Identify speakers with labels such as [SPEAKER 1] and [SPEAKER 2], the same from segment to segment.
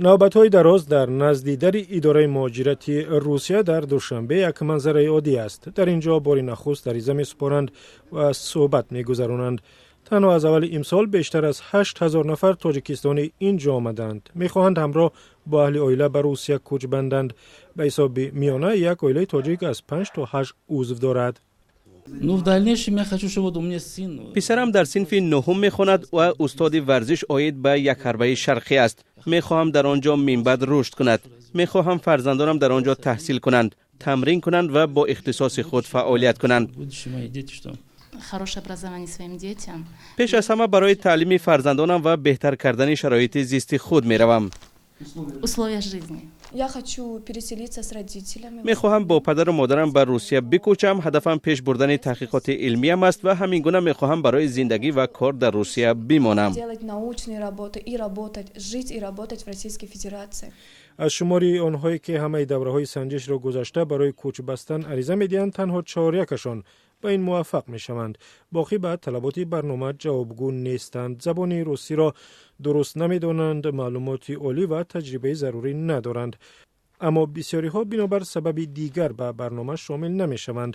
[SPEAKER 1] Навбатҳои дароз дар назди дари идораи муҳоҷирати Русия дар Душанбе як манзараи оддӣ аст. Дар ин ҷо бори нахуст ариза месупоранд ва суҳбат мегузаронанд. Танҳо аз аввали имсол бештар аз 8000 нафар тоҷикистонӣ ин ҷо омаданд. Мехоҳанд ҳамроҳ бо аҳли оила ба Русия кӯч банданд. Ба ҳисоби миёна як оилаи тоҷик аз панҷ то ҳашт узв дорад.
[SPEAKER 2] Ну, в дальнейшем я хочу, чтобы вот у меня сын.
[SPEAKER 3] Писарам дар синфи нуҳум мехонад ва устоди варзиш оид ба якҳарбаи шарқӣ аст. Мехоҳам дар он ҷо минбаъд рушд кунад. Мехоҳам фарзандонам дар он ҷо таҳсил кунанд, тамрин кунанд ва бо ихтисоси худ фаъолият кунанд.
[SPEAKER 2] Будущие мои дети, что
[SPEAKER 4] хорошее образование своим детям.
[SPEAKER 3] Пеш аз ҳама барои таълими фарзандонам ва беҳтар кардани шароити зисти худ меравам.
[SPEAKER 4] Условия жизни.
[SPEAKER 5] Я хочу переселиться с родителями.
[SPEAKER 3] Мехоҳам бо падару модарам ба Русия бикӯчам. Ҳадафам пеш бурдани таҳқиқоти илмиям аст ва ҳамин гуна мехоҳам барои зиндагӣ ва кор дар Русия бимонам.
[SPEAKER 5] Делать научные работы и работать, жить и работать в Российской Федерации.
[SPEAKER 1] Аз шумори онҳое, ки ҳамаи давраҳои санҷишро гузашта, барои кӯч бастан ариза медиҳанд, танҳо чорякашон ба ин муваффақ мешаванд. Боқӣ ба талаботи барнома ҷавобгӯ нестанд, забони русиро дуруст намедонанд, маълумоти олӣ ва таҷрибаи зарурӣ надоранд. Аммо бисёриҳо бинобар сабаби дигар ба барнома шомил намешаванд.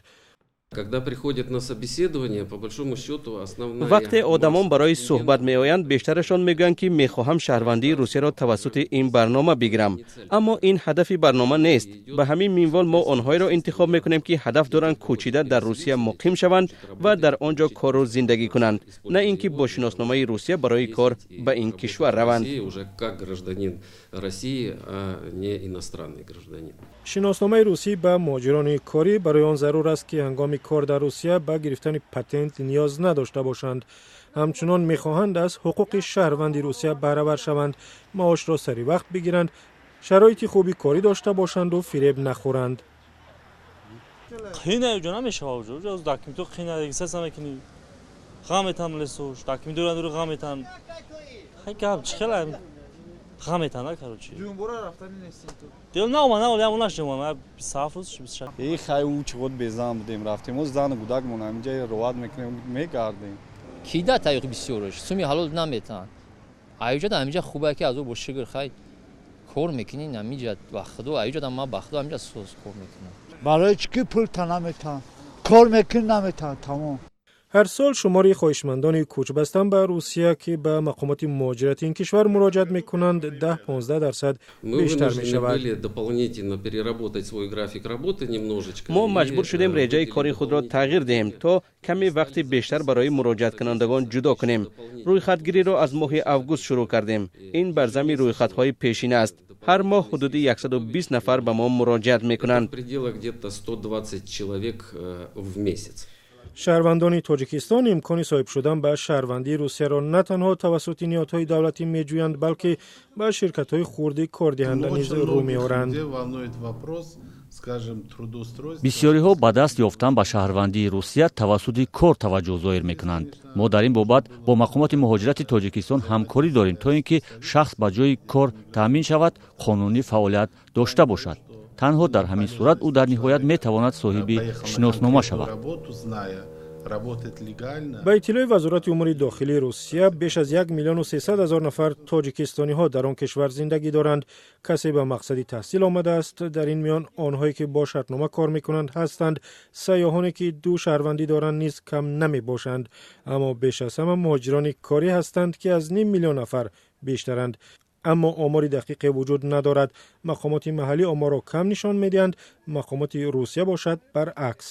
[SPEAKER 6] Когда приходят на собеседование, по большому счету, основная
[SPEAKER 3] Вақте одамон барои суҳбат меоянд, бештарашон мегӯянд, ки мехоҳам шаҳрвандии Русияро тавассути ин барнома бигирам. Аммо ин ҳадафи барнома нест. Ба ҳамин минвол мо онҳоеро интихоб мекунем, ки ҳадаф доранд кӯчида дар Русия муқим шаванд ва дар он ҷо кору зиндагӣ кунанд, на ин ки бо шиносномаи Русия барои кор ба ин кишвар раванд.
[SPEAKER 6] Уже как гражданин России, а не иностранный гражданин.
[SPEAKER 1] Шиносномаи русӣ ба муҳоҷирони корӣ барои он зарур аст, ки ҳангоми кор дар Русия ба гирифтани патент ниёз надошта бошанд. Ҳамчунон мехоҳанд аз ҳуқуқи шаҳрванди Русия баҳравар шаванд, маошро сари вақт бигиранд, шароити хуби корӣ дошта бошанду фиреб нахӯранд.
[SPEAKER 7] Қина ҷо намешава, ҷо документҳо қина, регистрация мекунӣ, ғам метан, лесош документҳоро надори, ғам метан. Хай, гап чӣ хела ғам метан, короче.
[SPEAKER 8] Дуюмбора рафтани нестин ту?
[SPEAKER 7] Дил наома, на, ямон нашидем, 27 рӯз, 26.
[SPEAKER 9] Э, хай, ӯ чиғот безан будем, рафтем, оз зану гудакмон ҳаминҷа роват мекунем, мегардем.
[SPEAKER 10] Кида тариқи бисёрш суми ҳалол наметан. Аюҷада ҳаминҷа хубе, ки аз ӯ бо шукр, хай, кор мекунӣ ҳаминҷа, ба худо, аюҷада ман ба худо ҳаминҷа соз кор мекунам.
[SPEAKER 8] Барои чӣ ки пул та наметан, кор мекунӣ, наметан, тамом.
[SPEAKER 1] Ҳар сол шумори хоҳишмандони кӯчбастан ба Русия, ки ба мақомоти муҳоҷирати ин кишвар муроҷиат мекунанд, 10-15% бештар мешавад.
[SPEAKER 3] Мо маҷбур шудем реҷаи кори худро тағйир диҳем, то каме вақти бештар барои муроҷиаткунандагон ҷудо кунем. Рӯйхатгириро аз моҳи август шурӯъ кардем. Ин бар зами рӯйхатҳои пешина аст. Ҳар моҳ ҳудуди 120 нафар ба мо муроҷиат мекунанд.
[SPEAKER 6] Человек в месяц.
[SPEAKER 1] Шаҳрвандони Тоҷикистон имкони соҳиб шудан ба шаҳрвандии Русияро на танҳо тавассути ниҳодҳои давлатӣ меҷӯянд, балки ба ширкатҳои хурди кордиҳанда низ рӯ меоранд.
[SPEAKER 11] Бисёриҳо ба даст ёфтан ба шаҳрвандии Русия тавассути кор таваҷҷӯҳ зоҳир мекунанд. Мо дар ин бобат бо мақомоти муҳоҷирати Тоҷикистон ҳамкорӣ дорем, то ин ки шахс ба ҷои кор таъмин шавад, қонунӣ фаъолият дошта бошад. Танҳо дар ҳамин сурат ӯ дар ниҳоят метавонад соҳиби шиноснома шавад.
[SPEAKER 1] Ба иттилои Вазорати умури дохилии Русия, беш аз 1 300 000 нафар тоҷикистониҳо дар он кишвар зиндагӣ доранд. Касе ба мақсади таҳсил омадааст, дар ин миён онҳое, ки бо шартнома кор мекунанд, ҳастанд. Сайёҳоне, ки ду шаҳрвандӣ доранд, низ кам намебошанд. Аммо беш аз ҳама муҳоҷирони корӣ ҳастанд, ки аз ним миллион нафар бештаранд. Аммо омори дақиқе вуҷуд надорад. Мақомоти маҳаллӣ оморро кам нишон медиҳанд, мақомоти Русия бошад, баръакс.